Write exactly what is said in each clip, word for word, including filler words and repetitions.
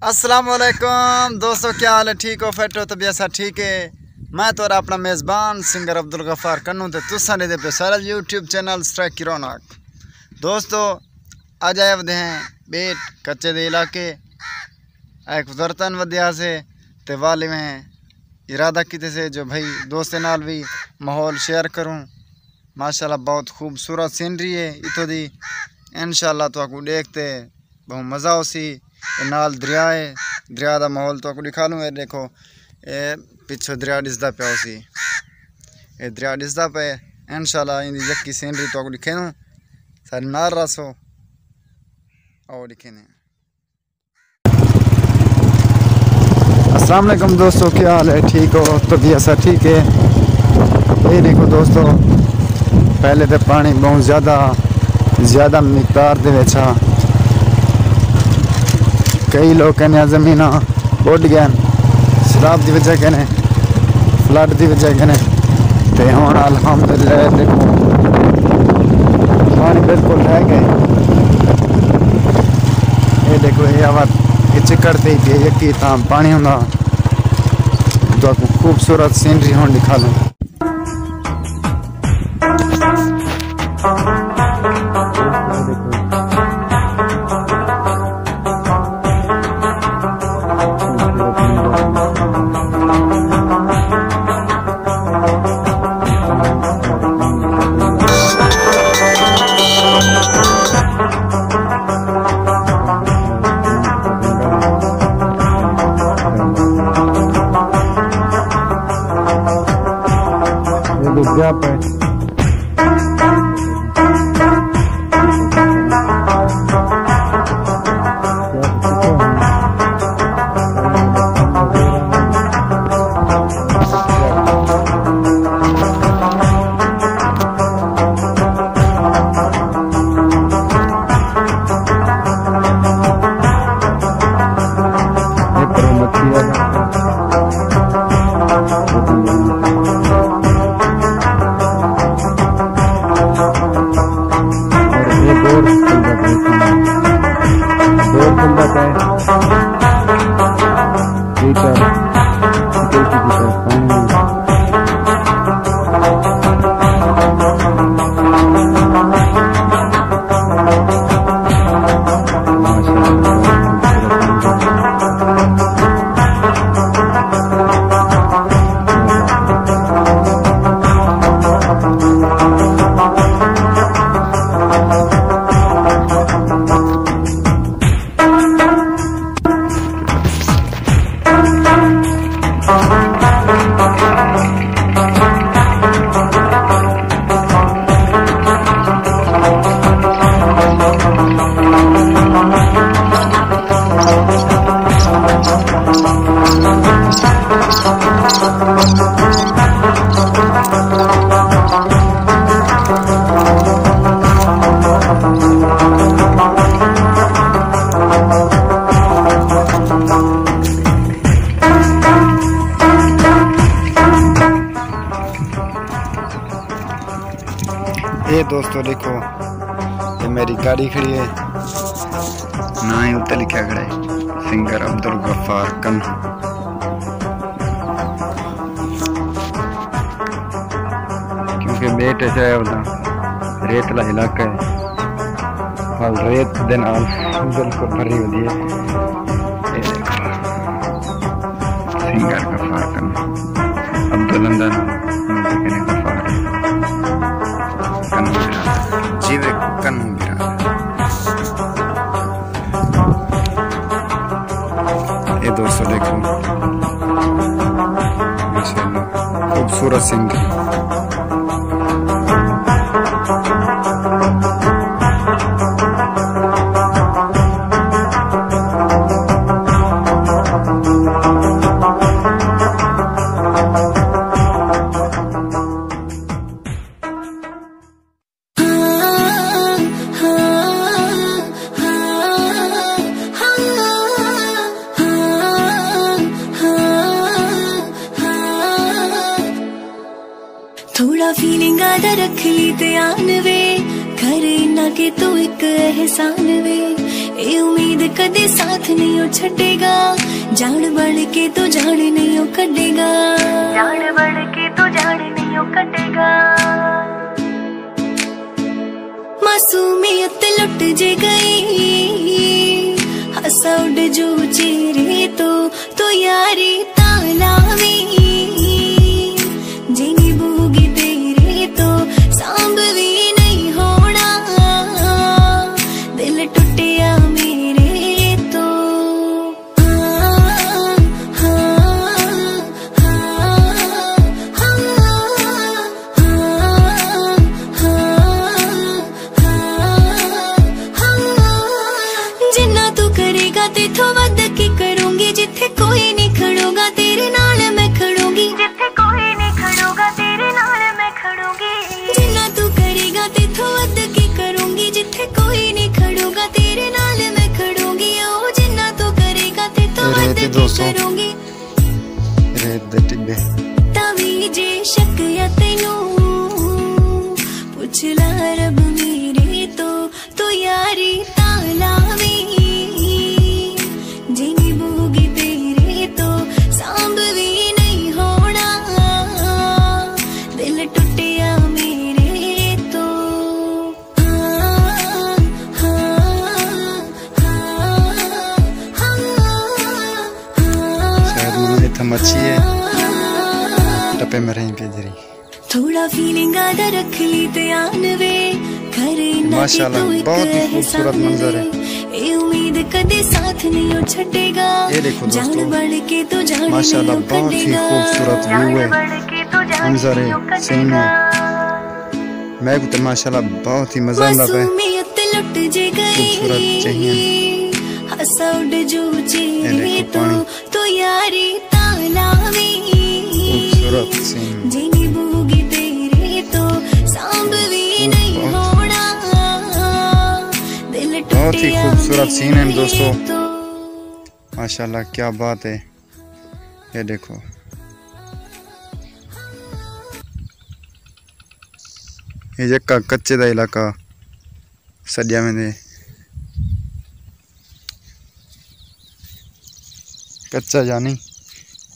السلام علیکم دوستو، کیا حال ہے؟ ٹھیک ہو؟ فٹ ہو؟ طبیعت سا ٹھیک ہے؟ میں تہاݙا اپݨا میزبان سنگر عبدالغفار کنوں تے تساں ݙیہدے پئے سارا یوٹیوب چینل سرائیکی رونق۔ دوستو، اڄ آئے ودے ہیں ٻیٹ کچے دے علاقے۔ اے قدرتاً ودے ہاسے تے والے میں ارادہ کیتے سے جو بھائی دوستیں نال بھی ماحول شیئر کروں۔ ماشاءاللہ بہت خوبصورت سینری ہے اتھوں دی۔ انشاءاللہ تہاکوں ݙیکھ تے ٻہوں مزہ ہوسی۔ اے نال دریا ہے، دریا دا ماحول تہاکوں ݙکھا لوں۔ اے ݙیکھو، اے پچھوں دریا ݙسدا پیا ہوسی، اے دریا ݙسدا پئے۔ انشاءاللہ ایندی یکی سینری تہاکوں ݙکھیندوں۔ سارے نال رہسو، آؤ ݙکھیندے ہیں۔ السلام علیکم دوستو، کیا حال ہے؟ ٹھیک ہو؟ طبیعت سا ٹھیک ہے؟ اے ݙیکھو دوستو، پہلے تے پاݨی ٻہوں زیادہ، زیادہ مقدار دے وچ ہا۔ کئی لوکاں دیاں زمیناں ٻݙ ڳئین سیلاب دی وجہ کنے، فلڈ دی وجہ کنے۔ تے ہݨ الحمدللہ ݙیکھو، پاݨی بالکل رہ ڳئے۔ اے ݙیکھو، اے آوت، اے چکڑ تے ہی پئے، یکی تاں پاݨی ہوندا۔ تہاکوں خوبصورت سینری ہݨ ݙکھا لوں۔ اے دوستو ݙیکھو، اے میݙی گاݙی کھڑی ہے، ناں ہی اتے لکھیا کھڑا ہے، سنگر عبدالغفار کنوں۔ کیونکہ ٻیٹ اچ آیا ہونداں، ریتلا علاقہ ہے، ہل ریت دے نال بالکل بھری ہوندی ہے۔ اے ݙیکھو، سنگر غفار کنوں، عبداللندن، میوزک نے غفار کنوں، جیوے کنوں برادر۔ اے دوستو ݙیکھو، ماشاءاللہ، خوبصورت سینری۔ تھوڑا فیلنگ آ دا رکھ لی تے آن وے، کر انہاں کے تو ایک احسان وے۔ اے امید کدے ساتھ نہیں او چھڈے گا، جان بن کے تو جان نہیں او کڈے گا، جان بن کے تو جان نہیں او کڈے گا۔ معصومیت لٹ جے گئی، ہسا اڈ جو چہرے تو، تو یاری تاں لاویں، جینی بوگی تیرے تو سانبھ وی نہیں ہونا، دل ٹٹیا میرے تو۔ ہاں، ہاں، ہاں، ہاں، ہاں۔ جنہاں توں کرے گا تیتھوں ودھ کے کروں گی، جتھے کوئی نہیں کھڑوں گا تیرے نال میں کھڑوں گی، جتھے کوئی نہیں کھڑوں گا تیرے نال میں کھڑوں گی۔ جنہاں توں کرے گا تیتھوں ودھ کے کروں گی، جتھے کوئی نہیں کھڑوں گا تیرے نال میں کھڑوں گی۔ او جنہاں توں کرے گا تیتھوں ودھ کے کروں گی۔ ریت دے ٹبے۔ تاں وی جے شک یا تینوں پچھ لا رب میرے تو، تو یاری تاں لاویں، جینی بوگی تیرے تو سانبھ وی نہیں ہونا، دل ٹٹیا میرے تو۔ شاید میں اتھاں مچھی ہے، ٹپے میں رہیں پیا جری۔ تھوڑا فیلنگ آدھا رکھ لی تے آن وے، گھر انہاں ماشاءاللہ، بہت ہی خوبصورت منظر ہے۔ اے امید کدے ساتھ نہیں او چھڈے گا۔ اے دیکھو دوستو، جان بن کے تو جان ماشاءاللہ، نہیں او بہت ہی کڈے گا۔ خوبصورت ویو ہے، منظر ہے سین ہے۔ میکوں تے ماشاءاللہ بہت ہی مزہ آندا پئے۔ معصومیت لٹ جے گئی۔ خوبصورت چہیاں۔ ہسا اڈ جو اے چہرے دیکھو تو، پانی۔ تو یاری تاں لاویں۔ خوبصورت سین۔ جینی بوگی تیرے تو سانبھ وی نہیں ہونا۔ دل ٹٹیا میرے تو۔ بہت ہی خوبصورت سین ہے دوستو۔ ماشاءاللہ، کیا بات ہے۔ اے دیکھو، اے جیکا کچے دا علاقہ سݙیا ویندے، کچا یعنی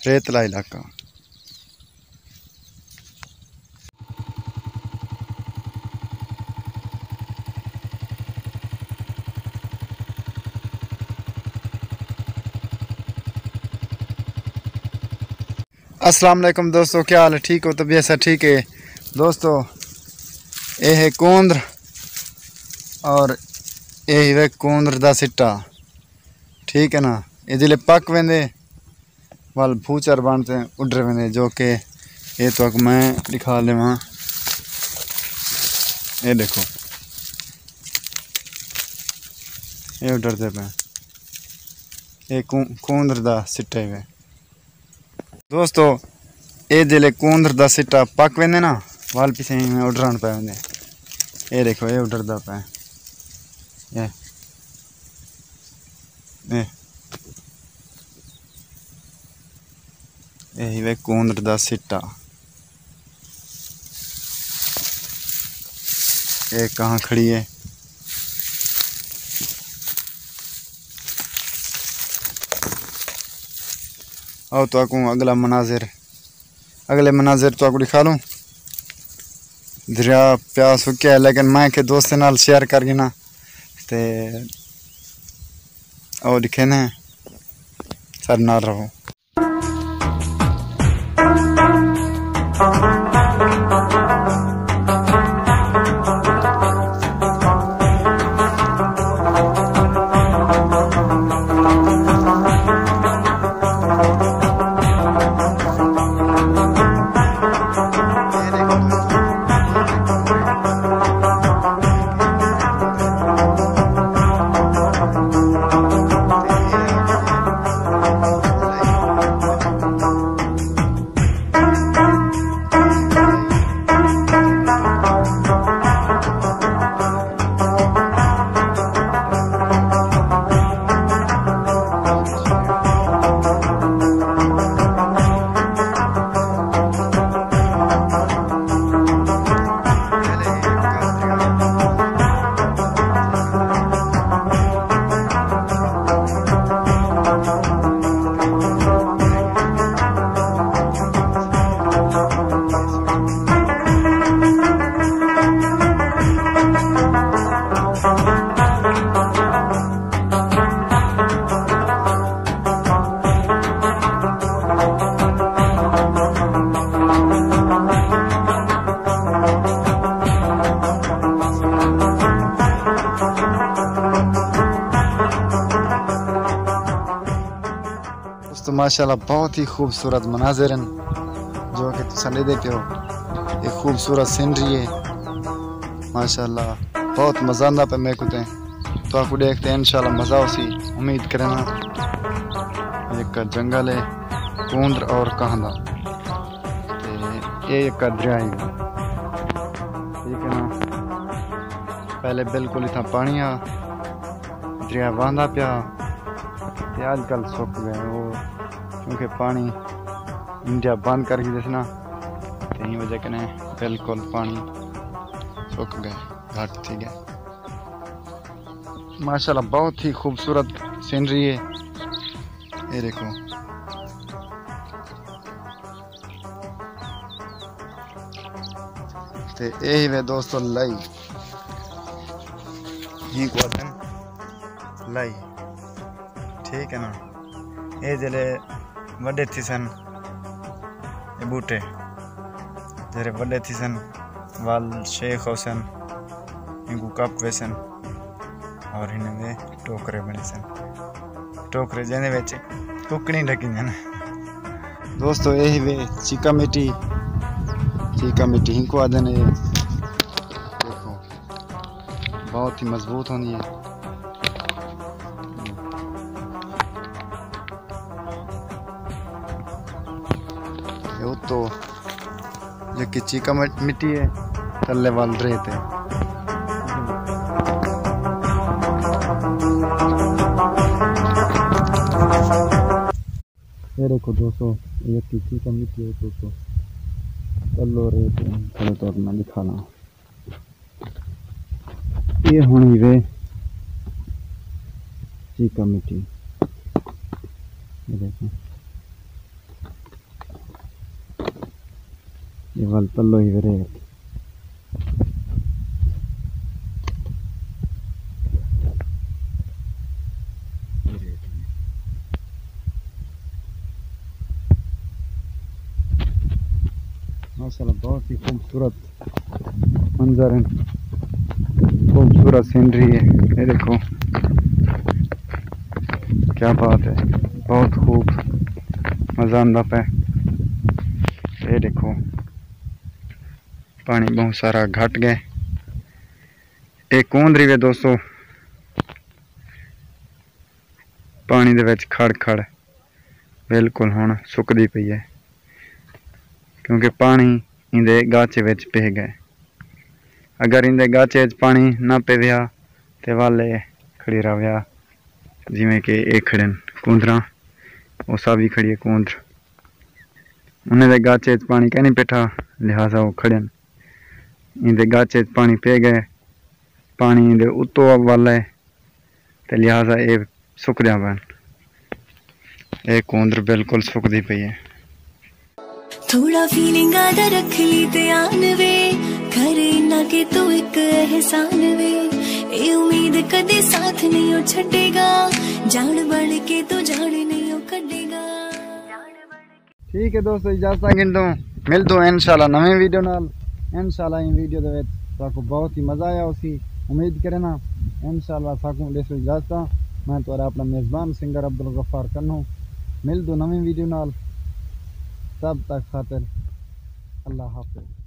ریتلا علاقہ۔ السلام علیکم دوستو، کیا حال ہے؟ ٹھیک ہو؟ طبیعت سب ٹھیک ہے؟ دوستو، اے ہے کوندر اور اے ہے کوندر دا سٹا، ٹھیک ہے نا؟ اے جلے پک ویندے، ول پھوچر بݨ تے اڈر ویندے، جو کہ اے تہاکوں میں ݙکھا ݙیواں۔ اے ݙیکھو، اے اڈردے پئے، اے کو-، کوندر دا سٹے وے۔ دوستو، اے جیلے کوندر دا سٹا پک ویندے نا، ول پچھے ایویں اڈرݨ پئے ویندے۔ اے ݙیکھو، اے اڈردا پئے۔ اے۔ اے۔ اے ہی وے کوندر دا سٹا۔ اے کہاں کھڑی ہے؟ آؤ تہاکوں اڳلا مناظر، اڳلے مناظر تہاکوں ݙکھا لوں۔ دریا پیا سکیا ہے، لیکن میں کہ دوستیں نال شیئر کر گھناں تے او ݙکھیندے ہیں، ساݙے نال رہو۔ ماشاءاللہ، بہت ہی خوبصورت مناظر ہیں جو کہ تساں ݙیہدے پیو۔ یہ خوبصورت سینری ہے۔ ماشاءاللہ، بہت مزہ آندا پیا میکوں تے۔ تہاکوں ݙیکھ تے انشاءاللہ مزہ ہوسی۔ امید کرینداں۔ ایک جنگل ہے کوندر اور کہاں دا۔ تے اے ایک دریا ہے۔ ٹھیک ہے نا؟ پہلے بالکل اتھاں پاݨی ہا، دریا وہندا پیا، تے اڄ کل سک ڳئے او، کیونکہ پاݨی انڈیا بند کر گھدے سی نا، تے ایں وجہ کنے بالکل پاݨی سک ڳئے، گھٹ تھی ڳئے۔ ماشاءاللہ، بہت ہی خوبصورت سینری ہے۔ اے ݙیکھو، تے اے ہی وے دوستو لائی، ہی کو آدن لائی، ٹھیک ہے نا؟ اے جلے وݙے تھیسن، اے ٻوٹے جلے وݙے تھیسن، ول شیخ ہوسن، اینکوں کپ ویسن۔ اور ہن دے ٹوکرے بݨیسن، ٹوکرے جیندے وچ ککڑیں ڈھکیندن۔ دوستو، اے ہی وے چیکا مٹی، چیکا مٹی ہنکو آدھن۔ اے ݙیکھو، بہت ہی مضبوط ہوندی ہے۔ اے اتو جیکھی چیکا مٹ-، مٹی ہے، تلے وال ریت ہے۔ اے ݙیکھو دوستو، اے جیکھی چیکا مٹی ہے، اتو، اتو تلو ریت ہے۔ چلو تو اپنا دکھا لاں۔ اے ہݨ ہی وے چیکا مٹی۔ اے ݙیکھو۔ اے ول تلو ہی وے ریت۔ ماشاءاللہ، بہت ہی خوبصورت منظر ہیں، خوبصورت سینری ہے۔ اے ݙیکھو، کیا بات ہے، بہت خوب، مزہ آندا پئے۔ اے ݙیکھو، پاݨی بہت سارا گھٹ ڳئے۔ اے کوندری وے دوستو، پاݨی دے وچ کھڑ کھڑ بالکل ہݨ سکدی پئی ہے، کیونکہ پاݨی ایندے گاچے وچ پئے ڳئے۔ اگر ایندے گاچے وچ پاݨی نہ پئے ویا تے ول اے کھڑی رہویا، جیویں کہ اے کھڑن کوندراں، او ساوی کھڑی ہے کوندر۔ انہیں دے گاچے وچ پاݨی کائنی پیٹھا، لہذا او کھڑن۔ ایندے گاچے وچ پاݨی پئے ڳئے، پاݨی ایندے اتو ول ہے۔ تے لہذا اے سکدیاں پئن۔ اے کوندر بالکل سکدی پئی ہے۔ تھوڑا فیلنگاں دا رکھ لی دھیان وے، کر انہاں کے توں ہک احسان وے۔ اے امید کدے ساتھ نہیں او چھڈے گا، جان بݨ کے توں جان نہیں او کڈے گا۔ ٹھیک ہے دوستو، اجازت گھندوں، ملدوں انشاءاللہ نویں ویڈیو نال۔ انشاءاللہ ایں ویڈیو دے وچ تہاکوں بہت ہی مزہ آیا ہوسی، امید کرینداں۔ انشاءاللہ ساکوں ݙیسو اجازت۔ میں تہاݙا اپݨا میزبان سنگر عبدالغفار کنوں، ملدوں نویں ویڈیو نال۔ تب تک خاطر اللہ حافظ۔